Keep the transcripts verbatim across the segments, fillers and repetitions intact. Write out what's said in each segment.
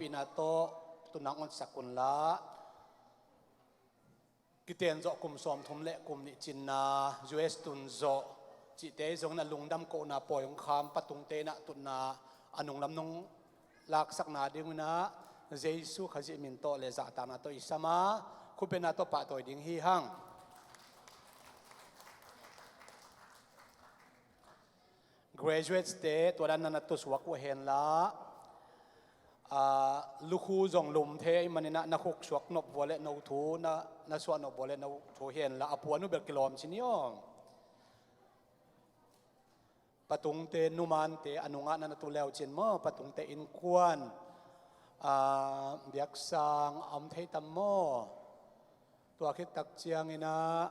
Pina tawh tunang onsak unla, kiten zawh kum sawmthum le kum nih cinna, U S tun zawh cihte zong na lungdam kohna pawi hong kham patungte inah tutna a nunglam nong laksakna dinginah Jesu Khazih min tawh le zahtakna tawh i sama, khupena tawh pahtawi ding hi hang. Graduates te tua dan na na tusuak uh henla, aa, lukhu zong lum thei ahih maninah na khuksuak nop vua le no thu, na, na suah nop vua le no thu henla a puan uh bel kilawm cin hi aw. Patungte numante a nungah na na tu leu cin maw, patungte innkuan, aa, biaksang a om thei tam maw? Tua khit tak cianginah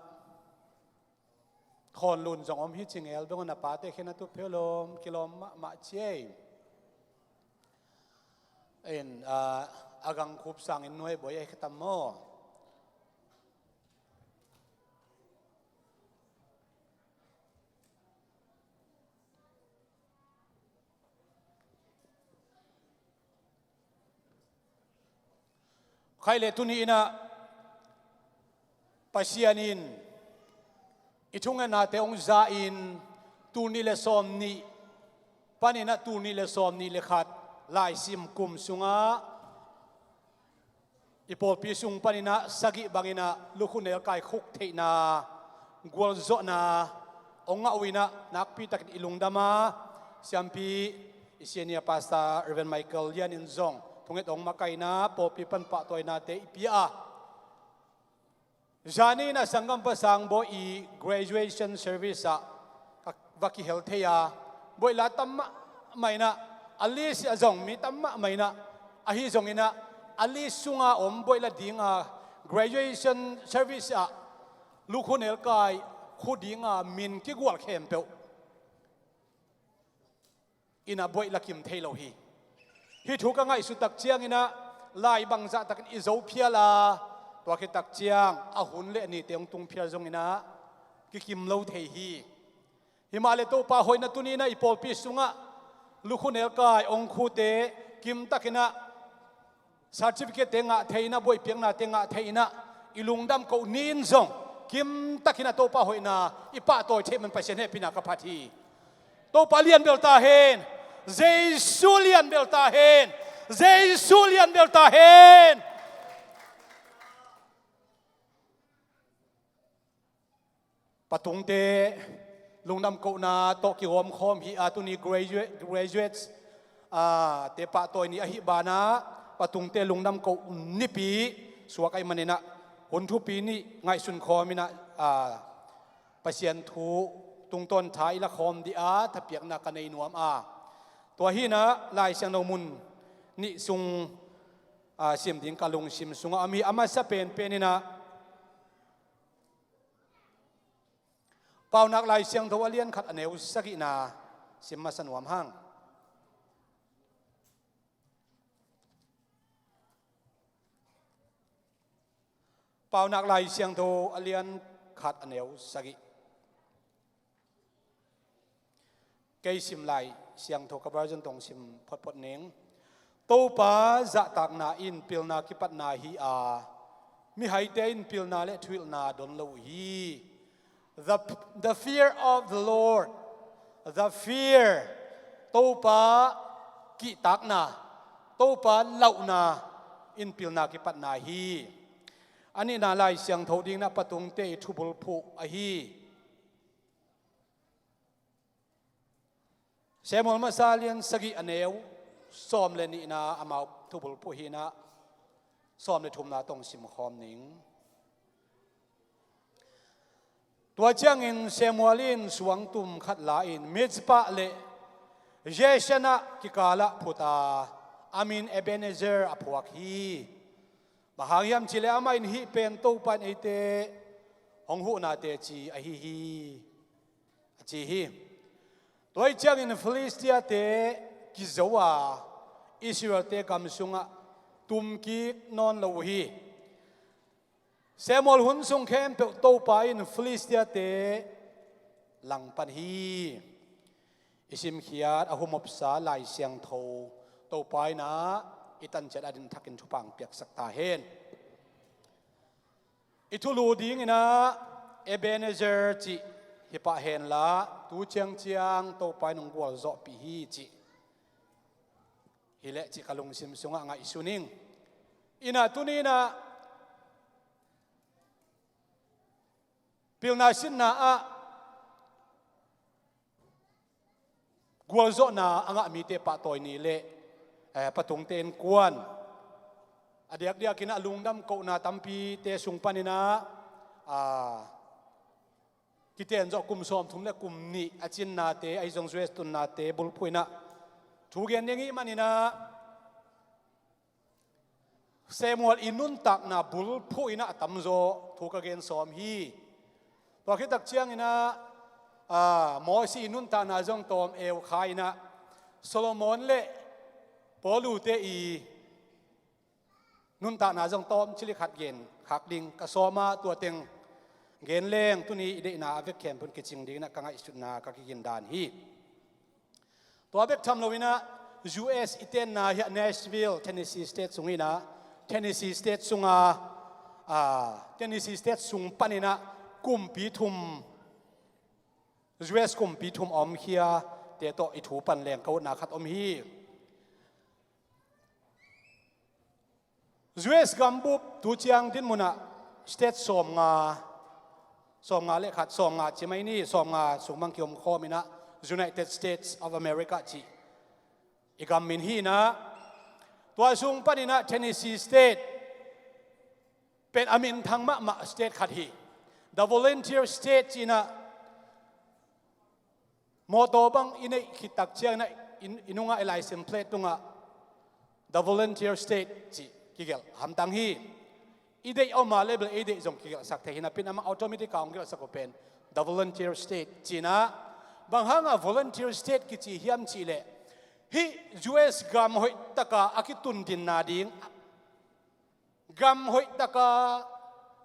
Khawnlun zong om hi ci ngel dong a, na pate khen a tu pheu lawm, kilawm mahmah ciei. In, ah, a gang khup sangin nuai bawi a hi kha tam maw? Khaih le tuni inah Pasian in i thungetnate hong za in, tul nih le sawm nih paninah tul nih le sawm nih le khat laisim kum sungah i pawlpi sung paninah sagih banginah lukhu nelkai khuk theihna, gualzawhna hong ngah uh inah nakpitakin i lungdam a, siampi i senior pastor Reverend Michael Lian in zong thunget hong makaihna pawlpi pan pahtawinate i pia a, zani inah sanggampa sangbawi i graduation service ah ka va kihel thei a, bawi la tam mahmah inah, a list ah zong mi tam mahmah inah, ahi zonginah a list sunga om bawi la dinga graduation service ah lukhu nelkai khu dinga min kigual khempeuh inah bawi la kim thei lo hi. Hih thu ka ngaihsut tak cianginah lai bangzah takin i zo phial a, tua khit tak ciang a hun le a nite hong tung phial zonginah kikim lo thei hi. Himahleh Topa hoihna tuni inah i pawlpi sungah lukhu nelkai hong khute kimtakinah certificate te ngah thei inah, bawi piaknate ngah thei inah i lungdam koh ni in zong kimtakinah Topa hoihna i pahtawi thei man Pasian hehpihna ka phat hi. Topa lian bel ta hen. Jesu lian bel ta hen. Jesu lian bel ta hen. Patungte lungdam kohna tawh kihawmkhawm hi a, tuni graduate, graduates, ah, te pahtawi ni ahi banah patungte lungdam koh nipi suak ahih maninah hun thupi nih ngaihsun khawm inah, ah, Pasian thu tungtawn tha i la khawm dih a, thapiakna ka nei nuam a. Tua hinah Lai Siangtho mun nih sung, ah, sim ding ka lungsim sungah a mi a masa penpen inah Paunak Lai Siangtho a lian khat a neu sagihna sim masa nuam hang. Paunak Lai Siangtho a lian khat a neu sagih. Kei sim Lai Siangtho ka version tawh sim photphot ning. Topa zahtakna in pilna kipatna hi a, mihaite in pilna le thuhilhna don lo uh hi. The, the fear of the Lord, the fear, Topa kihtakna, Topa lauhna in pilna kipatna hi. A nihna Lai Siangtho dinginah patungte i thubulphuh ahi. Samuel masa lian sagih a neu sawm le nihna amau thubulphuh hinah sawm le thumna tawh sim khawm ning. Tua ciangin Samuel in suangtum khat la-in Mizpah le Jeshanah kikalah phut a, a min Ebenezer a phuak hi. Bang hang hiam cihleh amah in hih pen Topa in eite hong huhna teci ahi hi, a ci hi. Tua hi ciangin Filistia-te kizo a, Israel-te gam sungah tumkik nawn lo uh hi. Samuel hun sung khempeuh Topa in Filistia-te langpan hi. I simkhiat a humopsa Lai Siangtho Topa inah i tanciat adingin thakin thupha piaksak ta hen. I thulu dinginah Ebenezer cih hi pah henla, tu ciangciang Topa in hong gualzawhpih hi cih hi leh cih ka lungsim sungah ngaihsun ing. Inah tuninah pilna sinna ah gualzawhna a ngah mite pahtawi ni le, eh, patungte innkuan a diakdiakinah lungdam kohna tampite sung paninah, ah, kiten zawh kum sawmthum le kum nih a cinnate, ahi zong U S tunnate bulphuh inah thu gen ding ih maninah Samuel i nuntakna bulphuh inah a tamzaw thu ka gen sawm hi. Tua khit tak cianginah, ah, Mosi i nuntakna zong tawm eu kha inah Solomon le Paulute i nuntakna zong tawm cili khat gen khak ding ka sawm a, tua teng gen leng tuni i deihna a vek khempeuh kicing dinginah ka ngaihsutna ka kigindan hi. Tua bek tham loinah U S i tenna hiah Nashville, Tennessee State sung inah Tennessee State sunga, ah, Tennessee State sung paninah kumpi thum, U S kumpi thum a omkhia te tawh i thu pan leng ka utna khat om hi. U S gambup tu ciang dinmunah state sawmnga, sawmnga le khat, sawmnga ci mai ni, sawmnga sung bang kiomkhawm inah United States of America cih i gam min hi inah, tua sung paninah Tennessee State pen a minthang mahmah state khat hi. The Volunteer State ci inah mawtaw bang i neih khit tak cianginah i, i nungah i license plate tungah The Volunteer State cih kigelh hamtang hi. I deih a om a le bel ei deih zong kigelhsak thei hi napi-in amah automatic a hong gelhsak uh pen The Volunteer State ci inah. Bang hanga Volunteer State kici hiam cihleh, hih U S gam hoihtaka a kitundinna ding, gam hoihtaka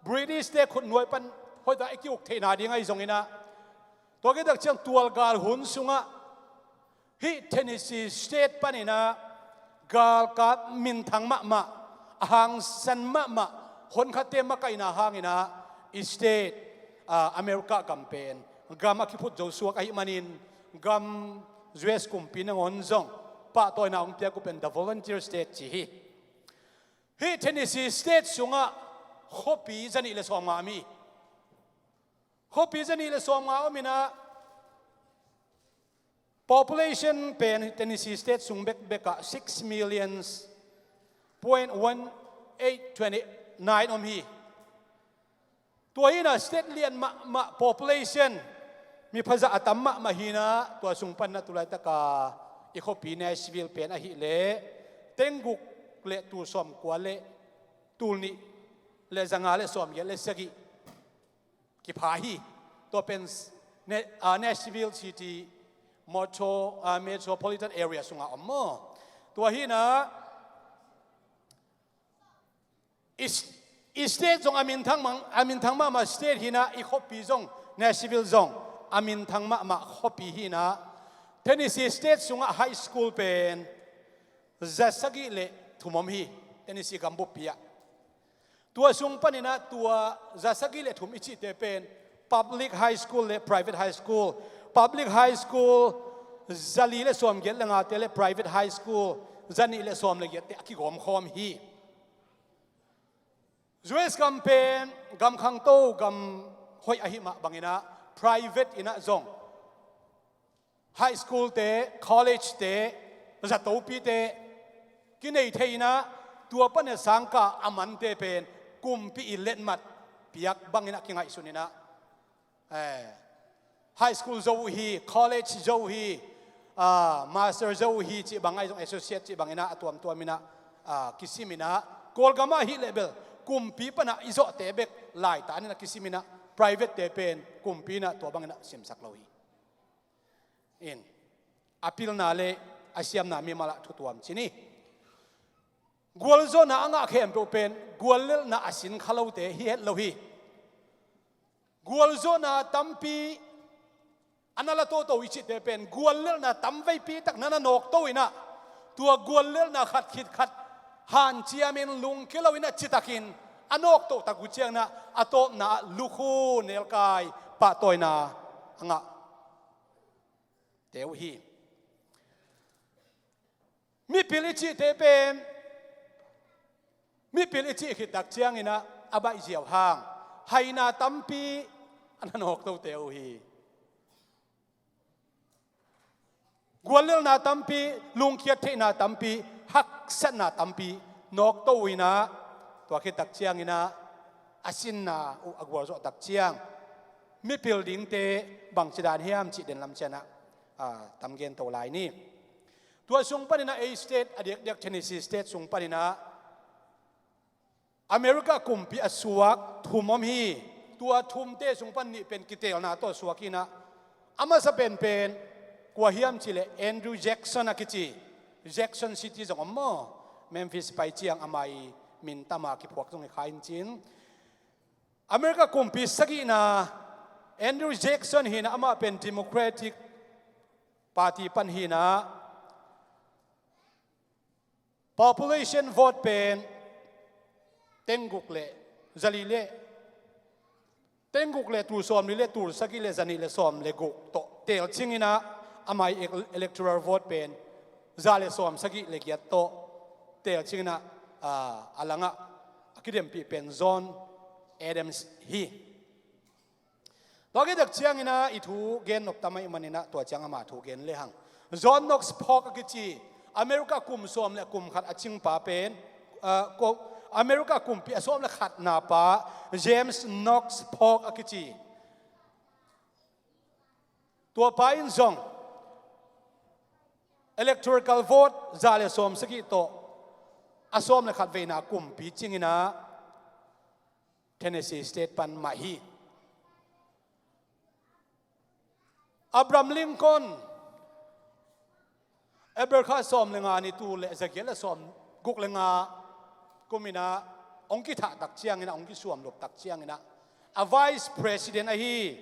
British te khutnuai pan hoihtaka i ki-uk theihna ding ahi zonginah, tua khit tak ciang tualgal hun sungah hih Tennessee State paninah galkap minthang mahmah, a hangsan mahmah, honkhatte makaihna hanginah i state, ah, America gam pen gam a kiphut zo suak ahih manin gam, U S kumpi nangawn zong pahtawina hong piak uh pen The Volunteer State ci hi. Hih Tennessee State sungah khuapi zanih le sawmnga om hi. Khuapi zanih le sawmnga om inah population pen Tennessee State sung bekbekah six millions point one eight twenty nine om hi. Tua hinah state lian mahmah, population mipha zah a tam mahmah hinah, tua sung panna tulaitaka i khuapi Nashville pen ahileh tengguk le tul sawmkua le tul nih le zanga le sawmgiat le sagih kipha hi. Tua pen Ne-, ah, Nashville City Metro, ah, Metropolitan Area sungah om maw? Tua hinah i, i state zong a minthang mang, a minthang mahmah state hinah, i khuapi zong, Nashville zong a minthang mahmah khuapi hinah, Tennessee State sungah high school pen za sagih le thum om hi, Tennessee gambuppi ah. Tua sung paninah tua za sagih le thum i cihte pen public high school le private high school, public high school za li le sawmgiat le ngate le private high school za nih le sawm le giatte a kigawmkhawm hi. U S gam pen gam khangto, gam hoih ahih mah banginah private inah zong high school te, college te, zatopite kinei thei inah, tua pana sangkah a mante pen kumpi i letmat piak banginah kingaihsun inah, eh, high school zo uh hi, college zo uh hi, ah, master zo uh hi cih bang ahi zong associate cih banginah a tuamtuam inah, ah, kisim inah, Kawlgam ah ahileh bel kumpi panah i zawhte bek laitan inah kisim inah, private te pen kumpi inah tua banginah simsak lo hi. In, a pilna le a siamna mimal ah thutuam ci ni. Gualzawhna a ngah khempeuh pen guallelhna a sin kha lote hi het lo hi. Gualzawhna tampi a na la toto i cihte pen guallelhna tamveipi tak na na nawkto inah, tua guallelhna khat khit khat hanciamin lungkia loin a citakin a nawktohtak uh ciangin ah a tawpna ah lukhu nelkai pahtawina a ngah te uh hi. Mipil i cihte pen mipil i cih khittak ciangin ah a baihziau hang haina tampi a na nawktote uh hi. Guallelhna tampi, lungkiat theihna tampi, haksatna tampi nawkto uh in ah, tua khittak ciangin ah a sinna uh a gualzawhtak ciang mipil dingte bangci dan hiam cih den lam ciangin ah tam gen to lai ni. Tua sung panin ah ei state a diakdiak Tennessee state sung panin ah America kumpi a suak thum om hi. Tua thumte sung pan nih pen kiteelna tawh suak hi in ah, a masa penpen kua hiam cih leh Andrew Jackson a kici, Jackson City zong om maw, Memphis pai ciang amah i min tama kiphuak zong hi kha in cin. America kumpi sagihna Andrew Jackson hi in ah, amah pen Democratic Party pan hi in ah, population vote pen tengguk le zali le tengguk le tul sawmli le tul sagih le zanih le sawm le guk tawh teelcing in ah, amah i electoral vote pen za le sawm sagih le giat tawh teelcing in ah, a langah a kidempih pen John Adams hi. Tua khittak ciangin ah i thu gen nop tam ahih manin ah tua ciang ama thu gen lehang, John Knox Polk a kici America kum sawm le kum khat a cingpa pen, ah, ko-, America kumpi a sawm le khatna pa James Knox Polk a kici, tua pa in zong electoral vote za le sawm sagih tawh a sawm le khat veina kumpi cingin ah Tennessee State pan mah hi. Abraham Lincoln, April kha sawm le nga ni, tul le zagiat le sawm guk le nga kum in ah hong kithahtak ciangin ah, hong kisuamluptak ciangin ah, a vice president ahi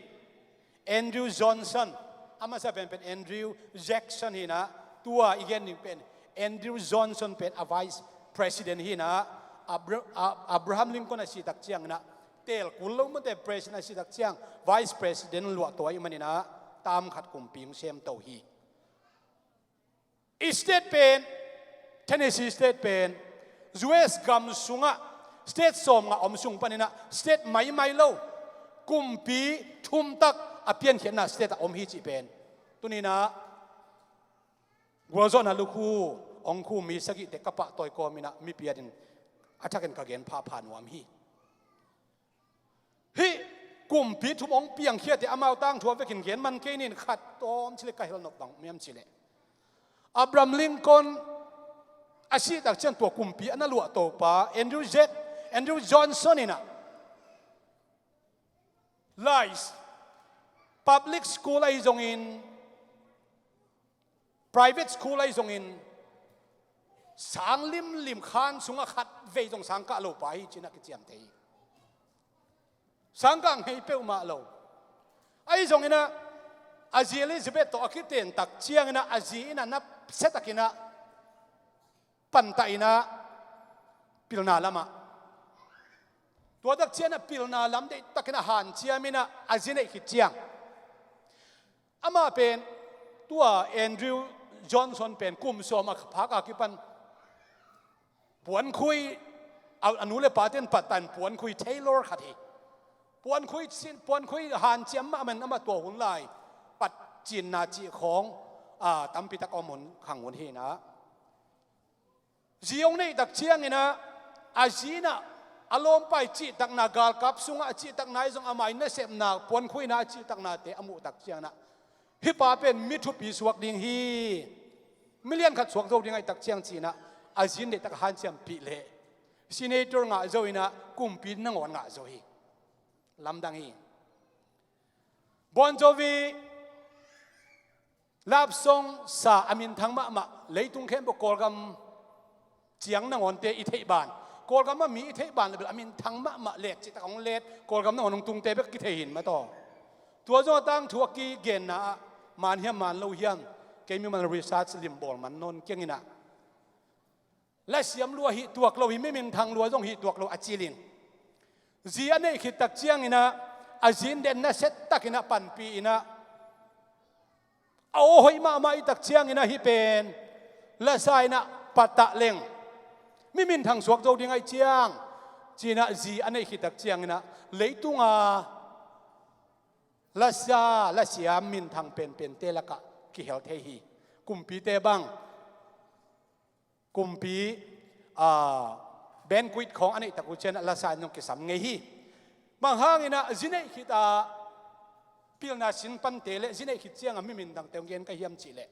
Andrew Johnson, a masa penpen Andrew Jackson hi in ah, tua i gen ding pen Andrew Johnson pen a vice president hi in ah, Abra-, A-, Abraham Lincoln a sihtak ciangin ah teel kul lo mate, president a sihtak ciang vice president luah to ahih manin ah tam khat kumpi hong sem to hi. I state pen, Tennessee State pen U S gam sungah state sawmnga om sung panin ah state maimai lo, kumpi thumtak a piankhiatna state ah om hi cih pen tuni in ah gualzawhna lukhu hong khum mi sagihte ka pahtawi kawm in ah mipi adingin a thakin ka gen phapha nuam hi. Hih kumpi thum hong piangkhiate amau tangthu a vekin gen man kei ning, khat tawm ci le ka hel nop bang om hiam cih leh, Abraham Lincoln a sihtak ciang tua kumpi a na luah to pa Andrew Jack-, Andrew Johnson in ah lai, public school ahi zongin, private school ahi zongin, sang limlim khan sungah khat vei zong sang kah lo pa hi ci in ah kiciamteh hi. Sang kah ngei peuhmah lo. Ahi zongin ah a zi Elizabeth tawh a kitentak ciangin ah a zi in ah napsia takin ah pantah in ah pilna lamah, tua tak ciangin ah pilna lam deihtakin ah hanciam in ah a zi neih khit ciang, amah pen tua Andrew Johnson pen kum sawm a phak a kipan puankhui, a, a nu le pate'n pattah in puankhui tailor khat hi. Puankhui cin, puankhui hanciam mahmah in, amah tua hun lai patcinna cih khawng, a, tampi tak a om hun, khang hun hi in ah, zi hong neihtak ciangin ah a zi in ah a lawmpa i cihtakna, galkap sungah a cihtakna ahi zong, amah i nasepna, puankhuina a cihtaknate a muhtak ciangin ah, hih pa pen mi thupi suak ding hi, milian khat suak zo ding ahih tak ciang ci in ah a zi in deihtak a hanciampih leh senator ngah zo in ah kumpi nangawn ngah zo hi. Lamdang hi. Bon Jovi love song sa a minthang mahmah, leitung khempeuh Kawlgam ciang nangawnte i theih ban, Kawlgam ah mi i theih ban le bel a minthang mahmah, let cihtak hong let, Kawlgam nangawn hong tungte bek kithei hi in mataw. Tua zong a tangthu a kigenna ah man hiam man lo hiam, kei mimal research limbawl man nawn keng in ah, Lasiam lua hih tuak lo hi, mi minthang lua zong hih tuak lo a cilin. Zi a neih khit tak cianginah a zi in den nasia takinah panpi inah a aw hoih mahmah ih tak cianginah hih pen lasa inah patah leng mi minthang suak zo ding aih ciang cinah zi a neih khit tak cianginah leitunga lasa lasiam minthang penpente lakah kihel thei hi. Kumpite bang kumpi, aa, banquet khawng a neih tak uh cianah lasa in zong kisam ngei hi. Bang hanginah zi neih khitah pilna sin pante le zi neih khit cianga mi minthangte hong gen ka hiam cihleh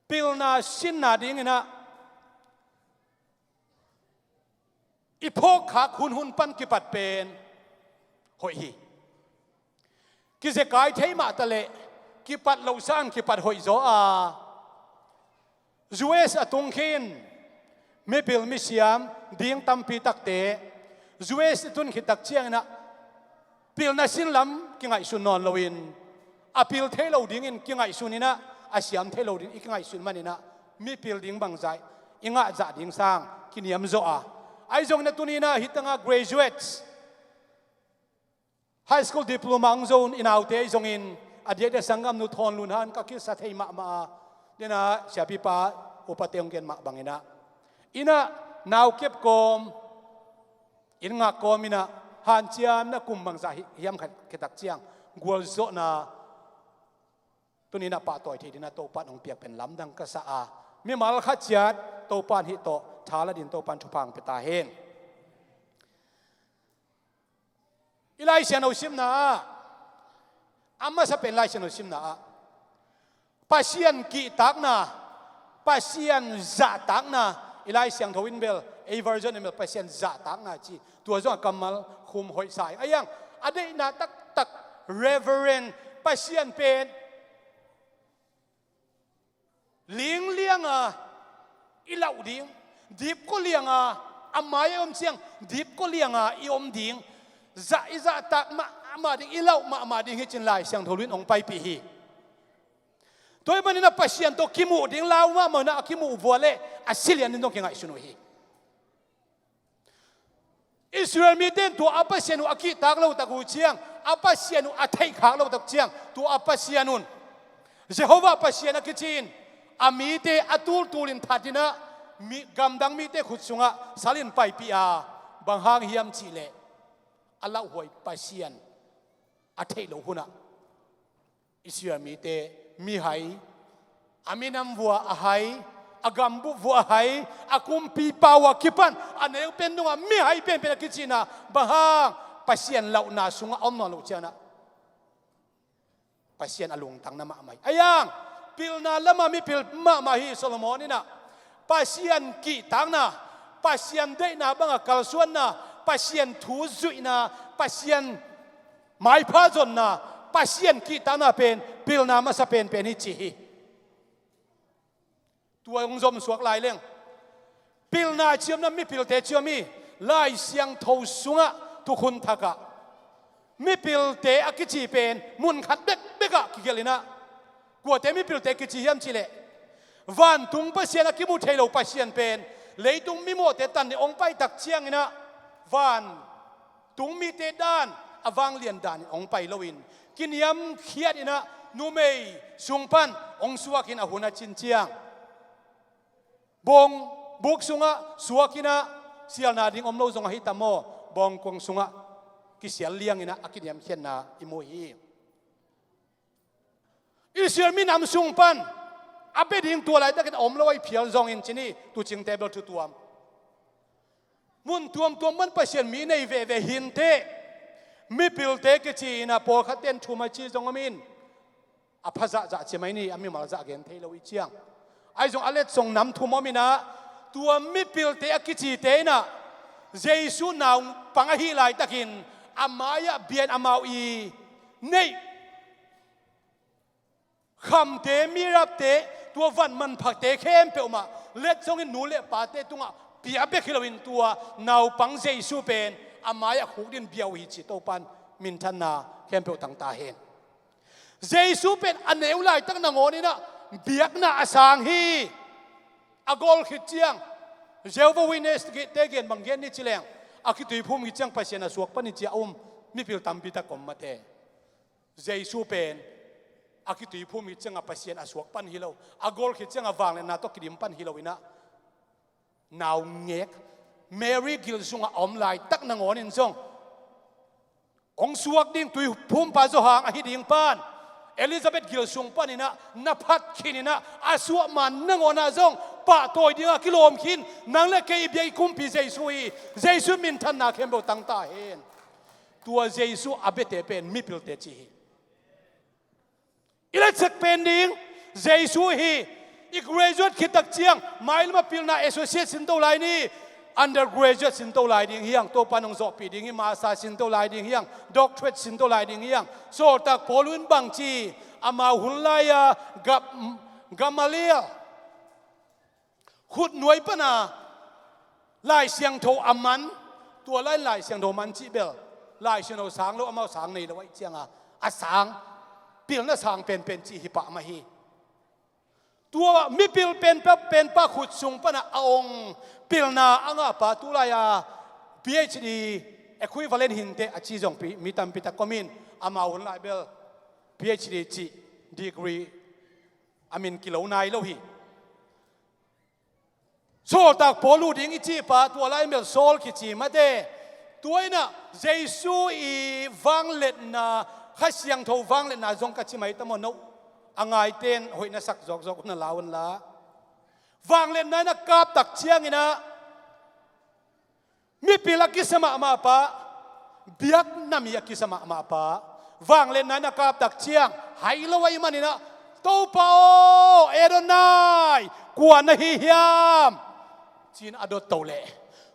pilna sin nadinginah i phawkkhak hunhun pan kipat pen hoih hi. Kizekai thei mah taleh kipat lohsan kipat hoih zaw a, U S a tung khin mipil misiam ding tampi takte U S i tun khit tak cianginah pilna sin lam kingaihsun nawn loin a pil thei lo dingin kingaihsun inah a siam thei lo dingin i kingaihsun maninah mipil ding bangzah i ngahzah ding sang kiniam zawh a, ahi zongin a tuninah hih tangah graduates high school diploma hong zo i naute ahi zongin a diakdiak sanggamnu Thawn Lun Han ka kisa thei mahmah a, denah siapipa upate hong gen mah banginah inah naukep kawm inn ngak kawm inah hanciamna kum bangzah hi hiam khat khit tak ciang gualzawhna tuninah pahtawi thei dinah Topan hong piak pen lamdang ka sa a, mimal khat ciat Topan hih tawh tha la din Topan thupha hong pia ta hen. I Lai Siangtho simna ah a masa pen Lai Siangtho simna ah Pasian kihtakna, Pasian zahtakna i Lai Siangtho in bel, ei version in bel Pasian zahtakna ci. Tua zong a kammal khum hoih sa ing. A iang a deihna taktak Reverend Pasian pen linglianga i lauh ding, dipkua lianga a mai-ah i om ciang dipkua lianga i om ding, zah i zahtak mahmah ding, i lauh mahmah ding hi cin Lai Siangtho lu in hong paipih hi. Tua ahih maninah Pasian tawh kimuh ding lau mahmah inah a kimuh vua le a silian ding zong kingaihsun uh hi. Israel mite in tua a Pasian uh a kihtak lo tak uh ciang, a Pasian uh a theihkhak lo tak ciang, tua a Pasian un Jehovah Pasian a kici in a mite a tultul in that inah mi, gamdang mite khut sungah sal in paipih a, bang hang hiam cihleh a lauhuai Pasian a theih loh hunah Israel mite mihai, a minam vua a hai, a gambup vua a hai, a kumpipa uh a kipan a neu pen dongah mihai penpen a kicihna, bang hang Pasian lauhna sungah a om nawn loh cianah Pasian a lungtangna mahmah hi. A iang pilna lama mipil mahmah hi. Solomon inah Pasian kihtakna, Pasian deihna banga kalsuanna, Pasian thu zuihna, Pasian maipha zonna, Pasian kihtakna pen pilna masa penpen hi ci hi. Tua hong zom suak lai leng pilna ciamna mipilte ciam hi. Lai Siangtho sungah thukhun thakah mipilte a kici pen mun khat bekbekah kigelh inah kuate mipilte kici hiam cihleh vantung Pasian a kimu thei lo Pasian pen leitung mimawhte tan ni hong pai tak cianginah van tung mite dan a vanglian danin hong pai loin kiniamkhiat inah numei sung pan hong suakin a hun a cin ciang bawng buk sungah suak inah sialna ding om lo zong ahi tam aw, bawngkuang sungah kisial liang inah a kiniamkhiatna i mu hi. Israel minam sung pan a bia ding tua laitakin a om lo ahi phial zongin cin hi. Tuucingte bel thutuam mun tuamtuam pan Pasian mi nei veve hinteh. Mipilte kici inah pawlkhatte in thum a ci zong om in a pha zahzah ci mai ni, a mimal zah gen thei lo i ciang ahi zong a letsong nam thum om inah tua mipilte a kicite inah Jesu naupang ahi laitakin a mai-ah bia in amau i neih khamte, mirapte, tua van manphate khempeuh mah letsongin nu le pate tungah pia bek hi loin tua naupang Jesu pen a mai-ah khukdin bia uh hi ci Topan minthanna khempeuh tang ta hen. Jesu pen a neu laitak nangawn inah biakna a sang hi. A gol khit ciang Jehovah Witness te gen bang gen ni ci leng, a kituiphum hi ciang Pasian a suak pan hi ci a um mipil tampi tak om mate. Jesu pen a kituiphum hi ciang a Pasian a suak pan hi lo, a gol khit ciang a vangliatna tawh kidim pan hi lo inah, naungek Mary gil sungah a om laitak nangawnin zong hong suak ding tuiphumpa Johan ahi ding pan Elizabeth gil sung paninah na phat khininah a suah man nangawnah zong pahtawi dingah kilawm khin nang le kei i biak i Kumpi Jesu hi. Jesu minthanna khempeuh tangta hen. Tua Jesu a biate pen mipilte ci hi. I lecek pen ding Jesu hi. I graduate khit tak ciang mailam a pilna associate sinto lai ni, undergraduate sinto lai ding hiang, Topa nong zawhpih ding hi, master sinto lai ding hiang, doctorate sinto lai ding hiang. Sawltak Paul in bangci amau hun lai-a Gam- Gamaliel khutnuai pana Lai Siangtho a man, tua lai Lai Siangtho man cih bel Lai Siangtho sang lo, amau sang nei lo ahih cianga a sang, pilna sang penpen cih hi pah mah hi. Tua mipil penpa, penpa khut sung pana a ong pilna a ngahpa tulai-a PhD equivalent hinteh a ci zong pi- mi tampi tak komin, amau hun lai bel PhD cih degree a min kilo nai lo hi. Sawltak Paul uh ding i cihpa tua lai mel Saul kici mate. Tua inah Jesu i vangliatna, Kha Siangtho vangliatna zong ka ci mai tamaw, no a ngaiten hoih na sak zawkzawk hun a la unla. Vangliatna inah kaptak cianginah mipil a kisa mahmah pah, biakna mi a kisa mahmah pah, vangliatna in a kaptak ciang hai lo ahih maninah, Topa aw, Adonai, kua na hi hiam? Ci-in a dot to leh,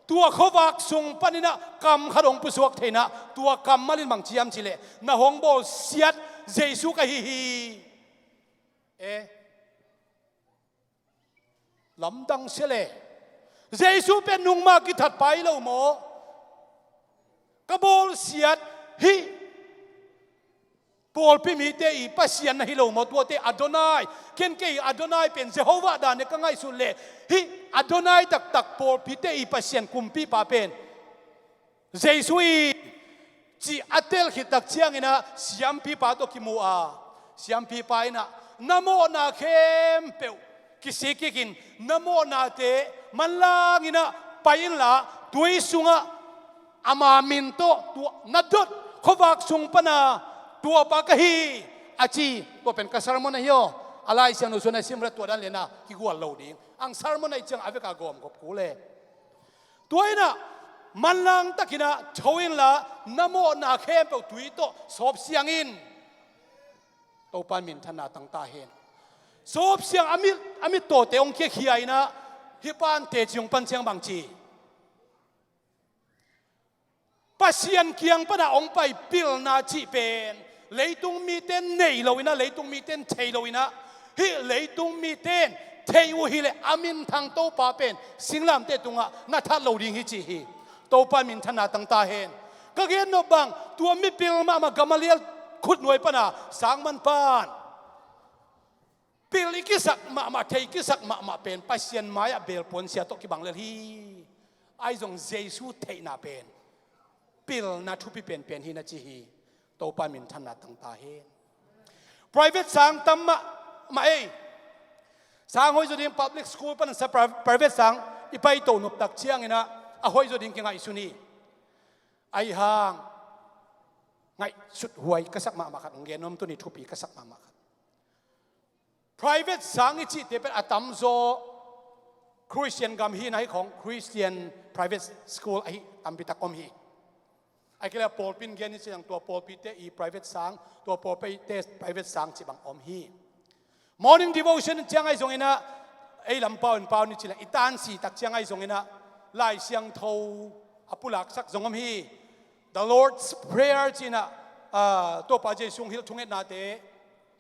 tua khuavak sung paninah kam khat hong pusuak theinah, tua kammal in bang ci hiam cih leh, na hong bawlsiat Jesu ka hi hi. E, lamdang sia le. Jesu pen nungmah kithatpa hi lo maw? Ka bawlsiat hih pawlpi mite i Pasian na hi lo maw? Tuate Adonai, ken kei Adonai pen Jehovah dan e ka ngaihsut leh, hih Adonai taktak pawlpite i Pasian kumpipa pen Jesu hi, cih a tel khittak cianginah siampipa tawh kimu a, siampipa inah na mawhna khempeuh kisikikin, na mawhnate manlanginah pai inla, tui sungah ama min tawh tua na dot khuavak sung pana tuapa ka hi, a ci. Tua pen ka sermon ahi aw. A Lai Siangtho sung a sim ret, tua dan lena kigual lo ding. Ang sermon ahih ciang a veka gawmgop kul e. Tua inah manlang takinah tho inla, na mawhna khempeuh tui tawh sawpsiang in. Topa in minthanna tangta hen. Sawpsiang a mit, a mittawte hong khiakhia inah, hih pan teci hong pan ciang bangci, Pasian kiang pana hong pai pilna cih pen leitung mite nei lo inah, leitung mite thei lo inah, hih leitung mite thei uh hileh a minthang Topa pen singlamteh tungah na that lo ding hi ci hi. Topa in minthanna tangta hen. Ka gen nop bang, tua mipil mahmah Gamaliel khutnuai pana sang man pan pil i kisak mahmah, thei kisak mahmah pen Pasian mai-ah belpuan sia tawh kibang lel hi. Ahi zong Jesu theihna pen pilna thupi penpen hi na ci hi. Topa in minthanna tangta hen. Private sang tam mahmah ei. Sang hoih zaw ding, public school pan sa pri- private sang i paito noptak cianginah a hoih zaw ding kingaihsun hi. Ahi hang ngaihsut huai ka sak mahmah khat hong gen nuam tuni, thupi ka sak mahmah khat. Private sang i cihte pen a tamzaw Christian gam hi na, hih khawng Christian private school ahi tampitak om hi. Ahih kei leh pawlpi in gen i cih leng tua pawlpite i private sang, tua pawlpite private sang cih bang om hi. Morning devotion ciang ahi zonginah, ei lam pau in pau ni cih leng, i tansi tak ciang ahi zonginah Lai Siangtho a pulaksak zong om hi. The Lord's Prayer cinah, ah, Topa Jesu hong hilh thungetnate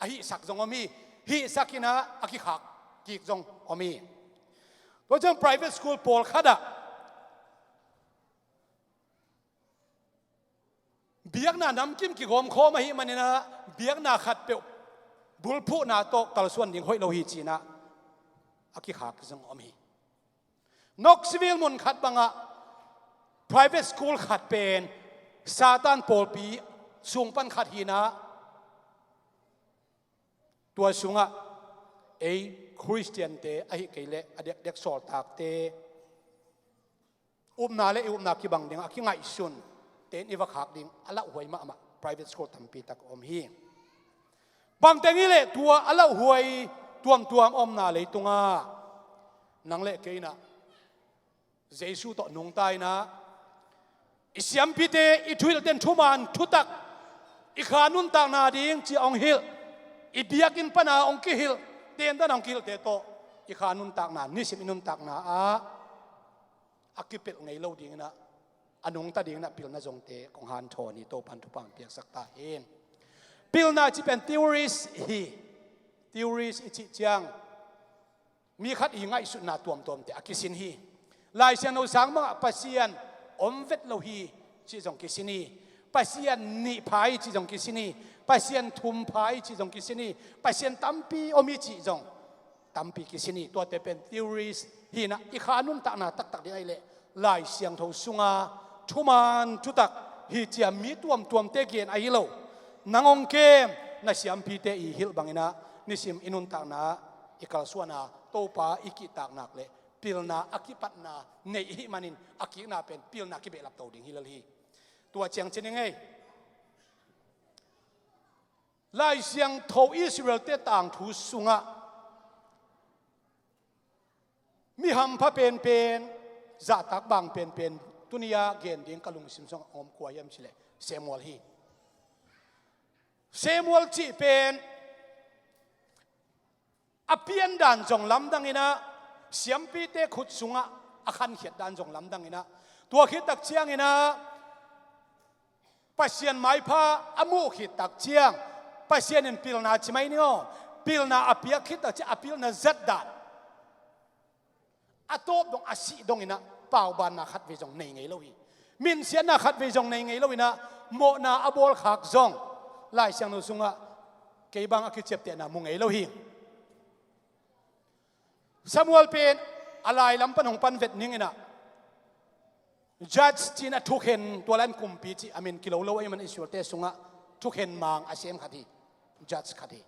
a hihsak zong om hi. Hihsak inah a kikhak kik zong om hi. Tua ciang private school pawlkhatah biakna namkim kigawmkhawm ahih maninah biakna khatpeuh bulphuhna tawh kalsuan ding hoih lo hi cinah a kikhak zong om hi. Knoxville mun khat bangah private school khat pen Satan pawlpi sung pan khat hi-in ah, tua sungah ei Khristiante ahih kei leh a diakdiak sawltakte upna le i upna kibang dingah a kingaihsun te'n i va khak ding a lauhuai mahmah private school tampi tak om hi. Bangteng hi leh tua a lauhuai tuamtuam omna leitungah nang le kei in ah Jesu tawh nungta in ah, i siampite, i thuhilhten thuman thutak, i kha nuntakna ding ci-a hong hilh, i biakinn pana hong kihilh, tentan hong kihilhte tawh i kha nuntakna, nisim i nuntakna ah a kipelh ngei lo ding in ah, a nungta ding in ah pilna zongte kong hanthawn hi. Topa'n thupha hong piaksak ta hen. Pilna cih pen theories hi. Theories i cih ciang mi khat i ngaihsutna tuamtuamte a kisin hi. Lai Siangtho sang bangah Pasian om vet lo hi cih zong kisin hi. Pasian nih pha hi cih zong kisin hi. Pasian thum pha hi cih zong kisin hi. Pasian tampi om hi cih zong tampi kisin hi. Tuate pen theories hi-in ah, i kha nuntakna taktak ding ahih leh Lai Siangtho sunga thuman thutak hi ci-a mi tuamtuamte gen ahi lo. Nang hong kem, na siampite i hilh bangin ah nisim i nuntakna, i kalsuanna, Topa i kihtak nak leh pilna a kipatna nei i hih manin a kikna pen pilna kibehlap to ding hi lel hi. Tua ciang ci ning ei. Lai Siangtho Israelte tangthu sungah mi hampha penpen, zahtak bang penpen, tuni-a gen ding ka lungsim sungah om kua hiam cih leh Samuel hi. Samuel cih pen a piandan zong lamdang in ah, siampite khut sungah a khankhiat dan zong lamdang in ah, tua khit tak ciangin ah Pasian maipha a muh khit tak ciang, Pasian in pilna ci mai ni aw, pilna a piak khit tak ciang a pilna zat dan, a tawp dong, a sih dong in ah paubanna khatvei zong nei ngei lo hi. Minsiatna khatvei zong nei ngei lo in ah, mawhna a bawlkhak zong Lai Siangtho sungah kei bang a kiciaptehna mu ngei lo hi. Samuel pen a lai lam pan hong pan vet ning in ah, judge ci-in ah thukhen, tua lai-in kumpi cih a min kilo lo ahih man Israelte sungah thukhen mang a sem khat hi. Judge khat hi.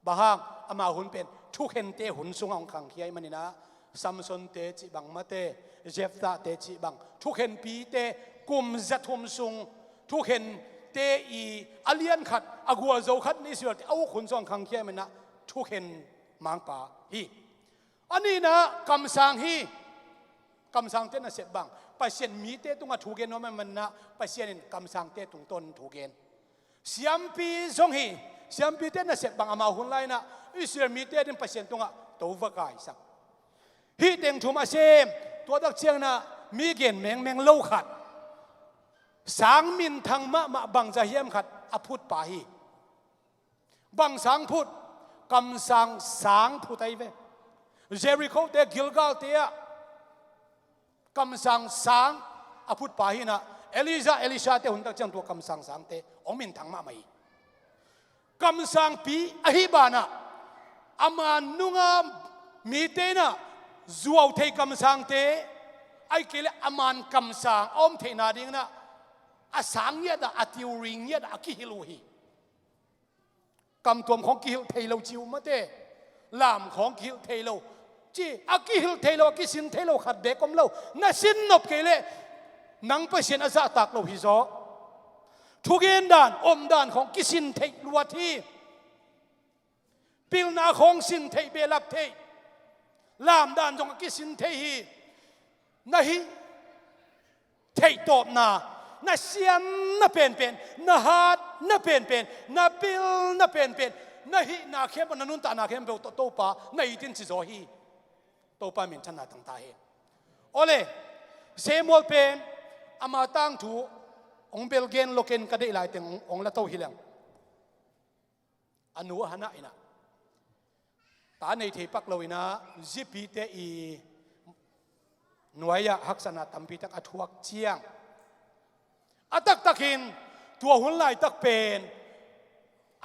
Bang hang, ama hun pen thukhente hun sungah hong khangkhia ahih manin ah, Samsonte cih bang, mate, Jephthahte cih bang, thukhenpite kum zathum sung thukhente i a lian khat, a gualzo khat in Israelte a uk hun sungah hong khangkhia ahih manin ah thukhen mangpa hi. A nihna kamsang hi. Kamsangte nasep bang, Pasian mite tungah thu gen nuam ahih manin ah Pasian in kamsangte tungtawn thu gen. Siampi zong hi. Siampite nasep bang, amau hun lai-in ah Israel mite adingin Pasian tungah to va kaisak. Hih teng thum a sem, tua tak ciangin ah mi gen mengmeng lo khat, sang minthang mahmah bangzah hiam khat a phutpa hi. Bang sang phut? Kamsang sang phut ahi ve. Jericho-te, Gilgal-te ah kamsang sang a phutpa hi-in ah, Elijah, Elisha-te hun tak ciang tua kamsang sangte hong minthang mahmah hi. Kamsangpi ahih banah, ama nunga mite in ah zuau thei kamsangte, ahih kei leh a man kamsang a om theihna dingin ah a sang ngiat ah, a theory ngiat ah a kihilh uh hi. Kamtuam khawng kihilh thei lo ci uh, mate, lam khawng kihilh thei lo ci, a kihilh thei lo, a kisin thei lo khat beek om lo. Na sin nop kei leh nang Pasian a zahtak lo hi zaw. Thugen dan, om dan khawng kisin theih luat hi. Pilna khawng sin theih, behlap theih, lam dan zong a kisin thei hi. Na hih theihtawpna, na siamna penpen, na hatna penpen, na pilna penpen, na hihna khempeuh, na nuntakna khempeuh tawh Topa na it in ci zaw hi. Topa minthanna tang ta hen. Awle, Samuel pen ama tangthu hong bel gen lo, ken ka deih laiteng hong, hong la to hi leng. A nu Hannah in ah, ta nei thei pak lo in ah, zipite i nuai-ah haksatna tampi tak a thuak ciang, a taktakin tua hun laitak pen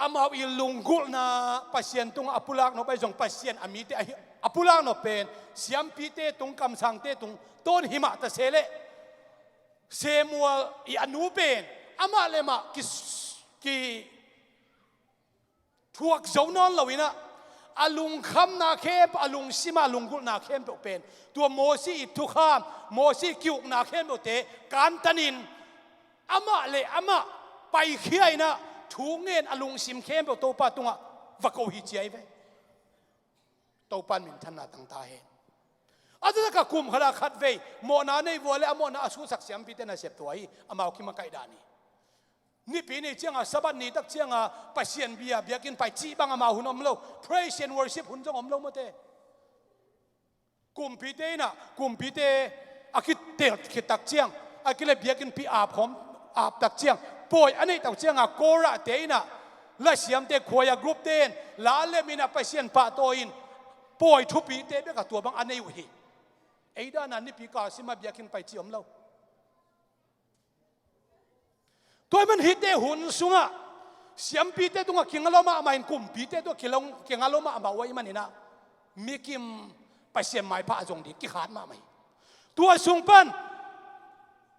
amau i lunggulhna, Pasian tungah a pulak nop ahi zong, Pasian a mite ahi, A pulak nop pen siampite tung, kamsangte tung tawn hi mah ta se leh, Samuel i a nu pen amah le mah ki, ki thuak zo nawn lo in ah, a lungkhamna khempeuh, a lungsim ah a lunggulhna khempeuh pen tua Mosi i thukham, Mosi i ki-ukna khempeuhte kantan in, amah le amah paikhia in ah, thu ngen a lungsim khempeuh Topa tungah va ko hi ci ahi ve. Topa in minthanna tang ta hen. A taktak a kum khat ah khatvei mawhna nei vua le, a mawhna a sutsak siampite nasep tua hi, amau kimakaih dan hi. Nipi ni ciangah, Sabbath ni tak ciangah Pasian bia, biakinn pai cih bang amau hun om lo. Praise and worship hun zong om lo mawte. Kumpite in ah, kumpite a kitel khit tak ciang, a kile biakinnpi ap khawm, ap tak ciang, pawi a neih tak ciangah Korahte in ah, lasiamte, choir groupte in la lem in ah Pasian pahtawi in pawi thupite bek a tua bang a nei uh hi. Ei dan a nipi kal sim a biakinn pai cih om lo. Tua ahih man hihte hun sungah siampite tungah kinga lua mahmah in, kumpite tungah kilong, kinga lua mahmah uh ahih manin ah, mikim Pasian maipha a zong ding kikhat mahmah hi. Tua sung pan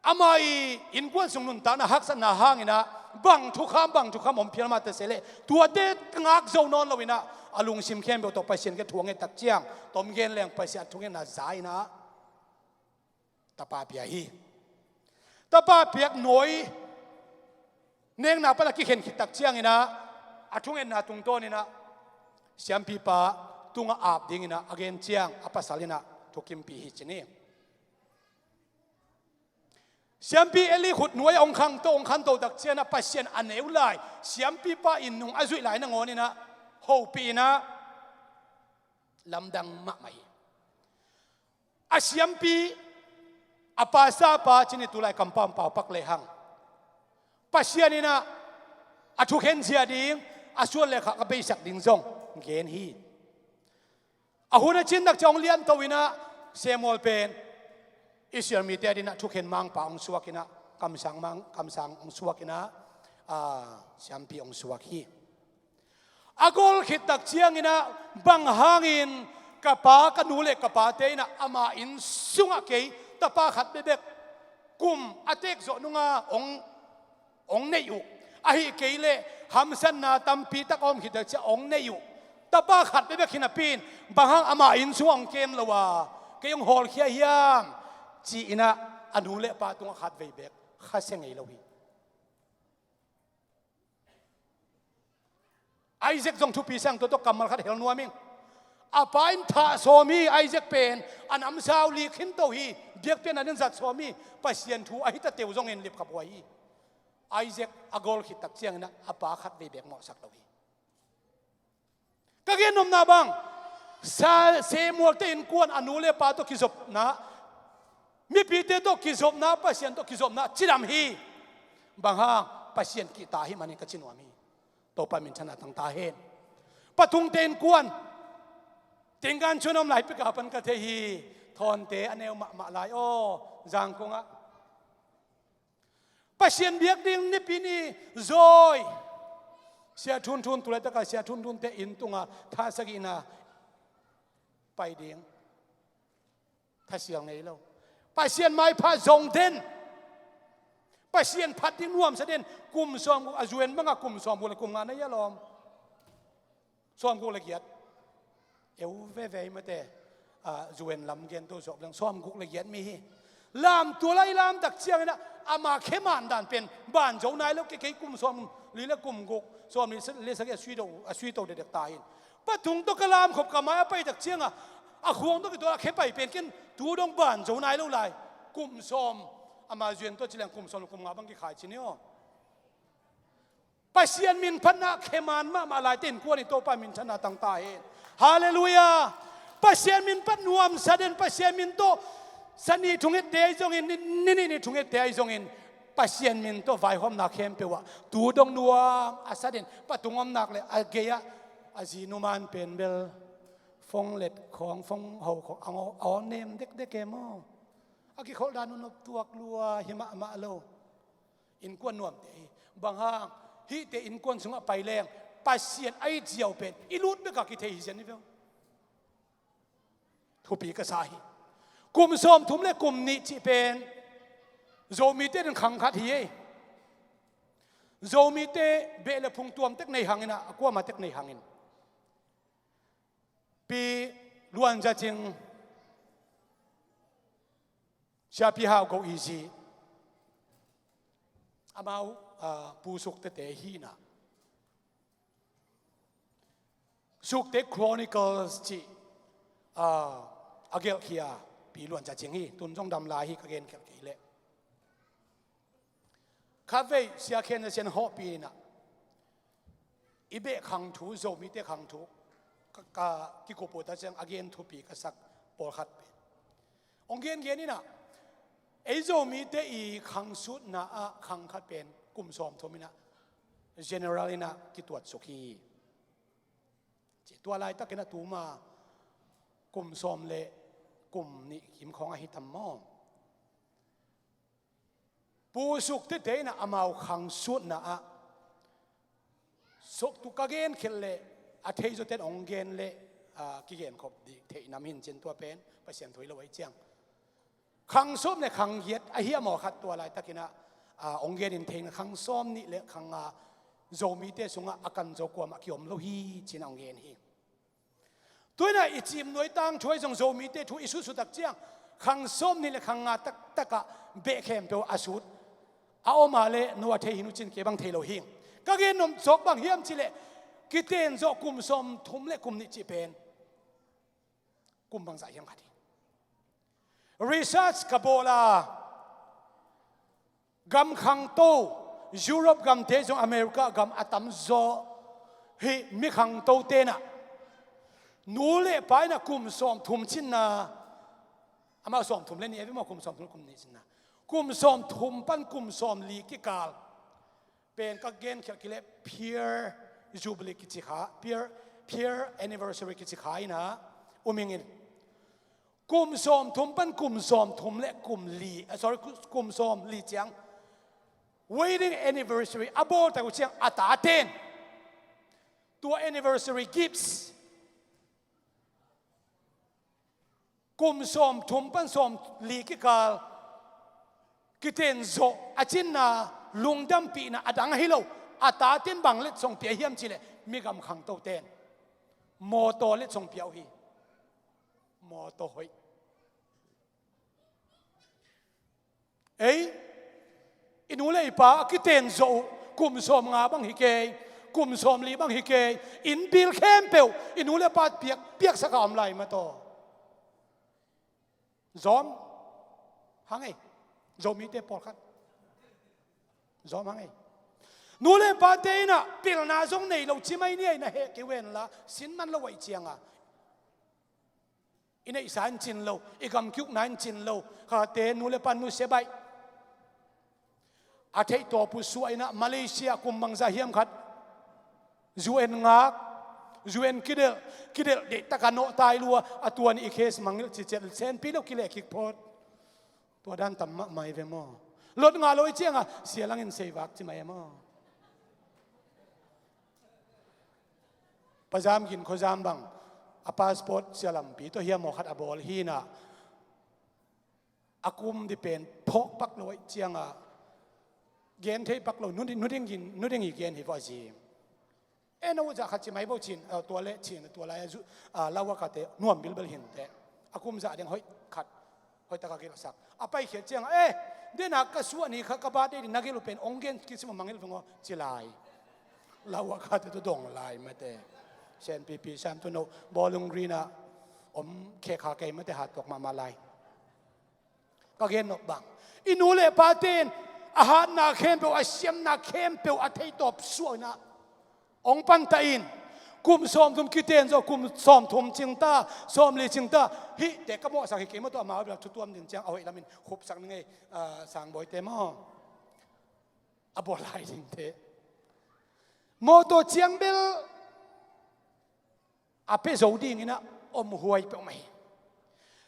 ama i innkuan sung nuntakna haksatna hangin ah, bang thukham, bang thukham om phial mah ta se leh, tuate ngak zo nawn lo in ah, a lungsim khempeuh tawh Pasian kiang thu a nget tak ciang, tom gen leng Pasian a thungetna za in ah tapa pia hi. Tapa piak nuai nekna pan a kikhen khit tak ciangin ah, a thungetna tungtawn in ah siampipa tungah ap dingin ah a gen ciang, a pasal in ah thukimpih hi ci ni. Siampi Eli khut nuai a hong khangto, hong khanto tak ciangin ah Pasian a neu lai, siampipa in nung a zuih lai nangawn in ah hopih in ah lamdang mahmah hi. A siampi, a pastor pa ci ni, tulai kampau pau pak lehang, Pasian in ah a thukhen zia ding, a suan le khak a beisak ding zong gen hi. A hun a cin tak ciang hong lianto in ah Samuel pen Israel mite adingin ah thukhen mangpa hong suak in ah, kamsang mang, kamsang hong suak in ah, a, siampi hong suak hi. A gol khit tak ciangin ah, bang hangin ka pa, ka nu le ka pate in ah ama inn sungah kei tapa khat bekbek kum a teek zawh nungah hong, hong neih uh, ahih kei leh hamsatna tampi tak a om khit tak ciang hong neih uh, tapa khat bekbek hi napi in, bang hang ama inn sungah hong kem lo a, kei hong hawlkhia hiam, ci-in ah a nu le a pa tungah khatvei bek khasia ngei lo hi. Isaac zong thupi sang, tua tawh kammal khat hel nuam ing. A pa in thah sawm hi, Isaac pen a namsau lik khinto hi, biakpiakna ding zat sawm hi, Pasian thu a hi ta teu zongin lipkhaphuai hi. Isaac a gol khit tak ciangin ah a pa khatvei bek mawhsak lo hi. Ka gen nopna bang, Sa-, Samuel te innkuan a nu le pa tawh kizopna, mipite tawh kizopna, Pasian tawh kizopna cidam hi. Bang hang, Pasian kihta ahih manin ka ci nuam hi. Topa minthanna tang ta hen. Patungte innkuan, Tingkan cun om lai pika pan ka thei hi. Thawnte a neu mahmah lai aw, Zangkong ah. Pasian biak ding nipi ni zawi. Sia Thun Thun, tulaitak a Sia Thun Thun te inn tungah tha sagihna pai ding. Thasial ngei lo. Pasian maipha zong den. Pasian phat ding nuamsa den. Kum sawmguk a zuen bangah kum sawmguk le kum nga na hia lawm. Sawmguk le giat. Eu veve mate, a, zuen lam gen to zawh leng sawmguk le giat mi hi. Lam tua lai lam tak ciangin ah, ama kheman dan pen ban zo nai lo, kei, kei kum sawmli le kum guk, sawmli le sagih a sui to, a sui to dekdek ta in. Patung tawh ka lam khop ka mai a pai tak ciangah, a khuang tawh kitual a khe pai pen ken tu dong ban zo nai lo lai. Kum sawm, ama zuen tawh ci leng kum sawm le kum nga bang kikhai ci ni aw. Pasian min phatna kheman mahmah laite innkuan in Topa minthanna tang ta hen. Halleluiah. Pasian min phat nuamsa den, Pasian min tawh sa ni thungetteh ahi zongin, ni, ni nih ni thungetteh ahi zongin, Pasian min tawh vaihawmna khempeuh ah tu dong nuamsa den. Patung om nak le a gei-ah a zi numan pen bel fong let khawng, fong ho khawng a aw, a aw nem dekdek e maw. A kikholh dan uh nop tuak lua hi mahmah lo. Innkuan nuamte hi. Bang hang, hihte innkuan sungah pai leng Pasian a it ziau pen i lut bekah kithei hi zian hi ve. Thupi ka sa hi. Kum sawmthum le kum nih cih pen Zomite in khang khat hi ei. Zomite beh le phung tuam tek nei hangin ah, a kuama tek nei hangin. Pi Luan Za Cing, Siapi Hau Go Easy, amau, ah, Pu Suk Tete hi na. Sukte Chronicles cih, ah, a gelhkhia Pi Luan Za Cing hi, tun zong dam lai hi, ka genkhelh kei leh. Khatvei Sia Khen Za Sian hawhpi in ah, i beh khang thu, Zomite khang thu, ka, ka kikup uh ta ciang a gen thupi ka sak pawlkhat pen. Hong gengen in ah, ei Zomite i khang sutna ah khang khat pen kum sawmthum in ah, general in ah kituatsuk hi. Ci tua laitakin a tuma kum sawm le kum nih kim khawng ahi tam maw? Pu Suk Tete in ah amau khang sutna ah, suk tu ka genkhelh leh, a thei zawten hong gen leh, ah, kigenkhop dih theih nam hin cin tua pen, Pasian thu hi lo ahi ciang. Khang sawm le khang giat ahi a maw khat tua laitakin ah, ah, hong gen in thei na khang sawm nih le khang nga Zomite sungah a kan zo kuamah kiom lo hi cin ah hong gen hi. Tuinah i cimnuai tangthu ahi zong Zomite thu i sutsutak ciang khang sawm nih le khang nga taktakah beh khempeuh a sut a om a leh no a thei hi nu cin kei bang thei lo hi. Ka gen nop zawk bang hiam cih leh kiten zawh kum sawmthum le kum nih cih pen kum bangzah hiam khat hi. Research ka bawl a, gam khangto, Europe gamte zong America gam a tamzaw hih mi khangtote in ah, nu le pa in ah kum sawmthum cinna, amau sawmthum le nih a ve maw, kum sawmthum le kum nih cinna, kum sawmthum pan kum sawmli kikal pen ka genkhelh kei leh peer jubilee kici kha, peer, peer anniversary kici kha in ah, um ing in. Kum sawmthum pan kum sawmthum le kum li, ah, sorry, ku-, kum sawmli ciang wedding anniversary a bawl tak uh ciang a taten tua anniversary gifts kum sawmthum pan sawmli kikal kiten zawh a cinna, lungdampihna a dang ahi lo, a taten bang letsong pia hiam cih leh mi gam khangtoten mawtaw letsong pia uh hi. Mawtaw hoih. Ei, i nu le i pa a kiten zawh uh kum sawmnga bang hi kei, kum sawmli bang hi kei, inn bill khempeuh i nu le pa piak, piaksak a om lai mataw. Zawm hang ei, Zomite pawlkhat. Zawm hang ei. Nu le pate in ah pilna zong nei lo ci mai ni ei, na heh kei ven la, sin man lo aih cianga i neihsa in cin lo, i gamki ukna in cin lo, khate nu le pa nusia baih. A theih tawp uh suah in ah Malaysia kum bangzah hiam khat U N ngak, U N kidelh, kidelh deihtak a nawhtai lua, a tua nih i case mangngilh ciciat, senpi lo kileh kik phawt. Tua dan tam mahmah hi ve maw. Lot ngah lo i cianga sia langin seivak ci mai e maw. Pa Zam Gin Khua Zam bang a passport sia lampi tawh hiam maw khat a bawl hi in ah, a kum dih pen phawk pak lo aih cianga gen thei pak lo, nu ding, nu ding gin, nu ding i gen hi vawh a zim. E, na uh zah khat ci mai bo cin, a, tua le cin, tua lai a zu, a, lau a kate nuam bilbel hinte. A kum zah ding hoih khat, hoih taka gilsak. A paikhiat cianga, e, dena ka suah ni kha ka bat dei ding na gil uh pen ong gen kisim a mangil veng aw ci lai. Lau a kate tu dong lai mate. Senpipi sam tu no Bawlung Green a om khekha kei mate hat tuak mahmah lai. Ka gen nop bang, i nu le paten a hatna khempeuh, a siamna khempeuh a theitawp suah in ah ong panta in, kum sawmthum kiten zawh, kum sawmthum cingta, sawmli cingta, hihte ka mawhsak hi kei maw, tua amau bel thutuam ding ciang a hoih lamin khupsak ning ei, a, sangbawite maw. A bawl lai dingte. Mawtaw ciang bel a pia zo dingin ah om huai peuhmah hi.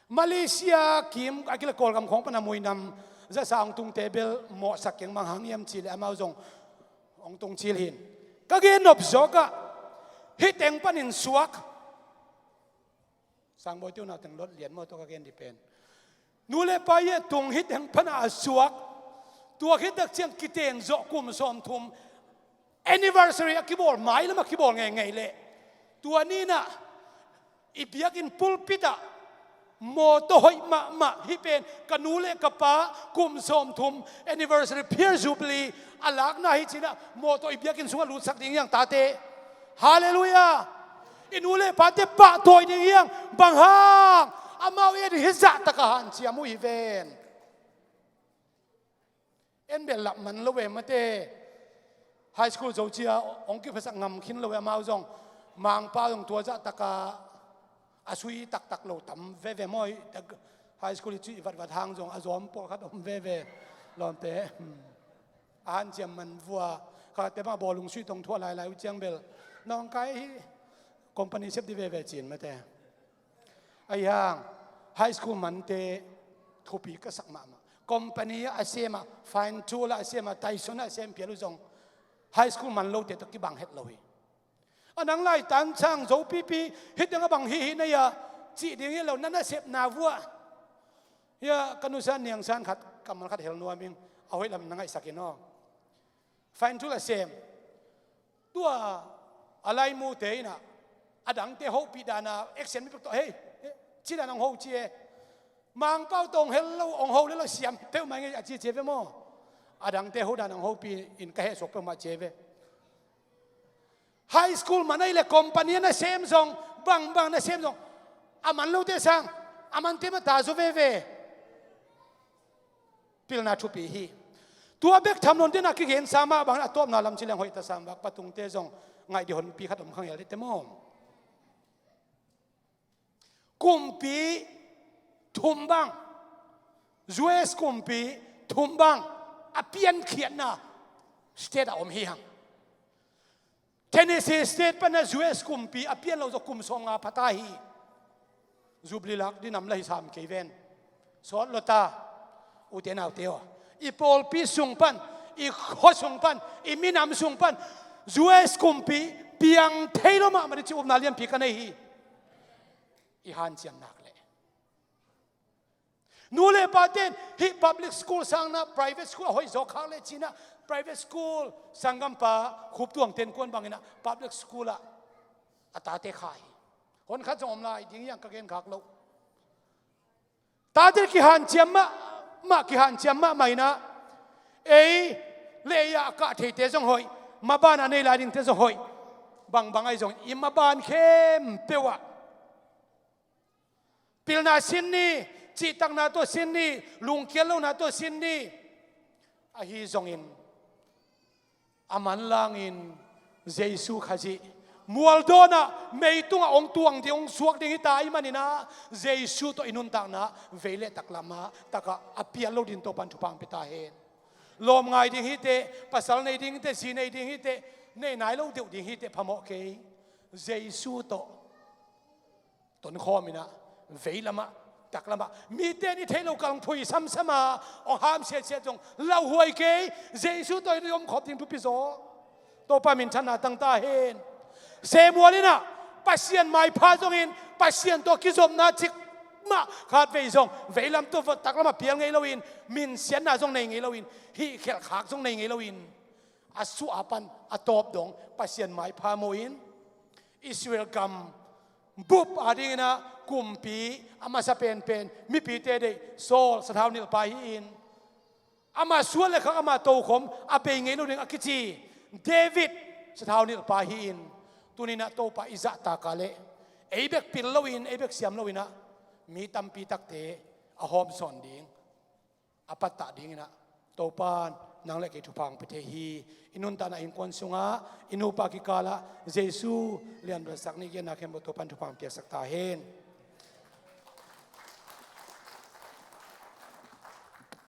Malaysia kim a kila Kawlgam khawng pana muinam zasa hong tungte bel mawhsak keng mang hang hiam cih leh amau zong hong tung cil hin. Ka gen nop zawkah hih teng panin suak Tangbawite unau teng lot lian maw, tua ka gen dih pen. Nu le pa i et tung hi teng pana a suak. Tua khit tak ciang kiteng zawh kum sawmthum anniversary a kibawl, mailam a kibawl ngeingei leh tua ni-in ah i biakinn pulpit ah mawtaw hoih mahmah hi pen, ka nu le ka pa kum sawmthum anniversary, phiar jubilee a lakna hi ci-in ah mawtaw i biakinn sungah lutsak ding hi hang, tate. Halleluiah. I nu le pate pahtawi ding hi hang. Bang hang? Amau i et ding hi zahtak a hanciam uh hi ven. En bel lak man lo ve mate. High school zo cia hong kiphasak ngam khin lo ve, amau zong. Mangpa zong tua zahtak a a sui taktak lo tam veve maw. High school i cuih vatvat hang zong a zawm pawlkhat om veve. Lawmte, hmm, a hanciam man vua. Khatte bang bawlung sui tong thuah lailai uh ciang bel nawngkai hi, company sep dih veve ci-in mate. Ahi hang, high school mante thupi ka sak mahmah. Company ah a sem a, Fine Tool ah a sem a, Tyson ah a sem phial uh zong, high school man lote tawh kibang het lo hi. A nang laitan sang zo pipi, hih teng a bang hih hih na hia cih ding hi lo, na nasepna vua. Hia, ka nusa niangsan khat, kammal khat hel nuam ing, a hoih lam na ngaihsak in aw. Fine Tool a sem. Tua a laimute in ah, a dangte hopih dan a, action mi pek tawh, hei, hei, ci dan hong ho ci e. Mangpa tawh hong hel lo, hong ho le lo, siam peuhmah ing e a ci ci e ve maw. A dangte ho dan hong hopih in ka hehsuak peuhmah ci e ve. High school man ahih leh company a nasem zong, bangbang nasem zong, a man lote sang, a mante mah ta zaw veve. Pilna thupi hi. Tua bek tham lo in, a kigensa mah bangin a tawpna lam ci leng hoih ta sam vak, pa tungte zong ngaih dih honpi khat om kha ngel dih teh maw. Kumpi thum bang, U S kumpi thum bang a piankhiatna state a om hi hang. Tennessee State pan a U S kumpi a pian lo zawh kum sawmnga pha ta hi. Jubilee lak ding nam la hi sam kei ven. Sawt lo ta. Ute naute aw, i pawlpi sung pan, i khua sung pan, i minam sung pan U S kumpi piang thei lo mahmah ding ci upna lianpi ka nei hi. I hanciam nak leh. Nu le pate'n hih public school sangin ah private school a hoih zaw khak leh ci-in ah, private school, sanggampa Khup Tuang Ten Kuan bangin ah public school ah a tate kha hi. Hon khat zong om lai ding hi hang, ka gen khak loh. Tate kihanciam mahmah, kihanciam mahmah in ah, ei le ei ah a kah theite zong hoih, maban a nei lai dingte zong hoih, bangbang ahi zong i maban khempeuh ah pilna sin ni, cihtakna tawh sin ni, lungkiat lohna tawh sin ni. Ahi zongin a manlangin Jesu Khazih mualdawnah meitungah hong tuang ding, hong suak ding hi ta ahih manin ah, Jesu tawh i nuntakna vei le taklam ah, takah a pial lo ding Topa'n thupha hong pia ta hen. Lawm ngai ding hi teh, pasal nei ding hi teh, zi nei ding hi teh, nei nai lo deuh ding hi teh, phamawh kei. Jesu tawh tonkhawm in ah, veilam ah, taklam ah, mite'n i theih loh kal hong phui samsam a, hong ham siatsiat zong lauhuai kei. Jesu tawh i omkhop ding thupi zaw. Topa minthanna tang ta hen. Samuel in ah Pasian maipha zongin, Pasian tawh kizopna cikmah khatvei zong veilam tawh taklam ah pial ngei loin, minsiatna zong nei ngei loin, hih khelhkhak zong nei ngei loin, a suah a pan a tawp dong Pasian maipha mu-in, Israel gam bup a dingin ah kumpi a masa penpen, mipite deih Saul, sathau nilhpa hi-in, ama suan le khak, ama tokhom a bei ngei lo ding a kici David, sathau nilhpa hi-in, tuni-in ah Topa i zahtak a leh ei bek pil loin, ei bek siam loin ah, mi tampi takte a hawmsawn ding, a pattah dingin ah Topa'n nang le kei thupha hong pia thei hi. I nuntakna innkuan sungah, i nupa kikalah Jesu lianphatsak ni genna khempeuh Topa'n thupha hong piaksak ta hen.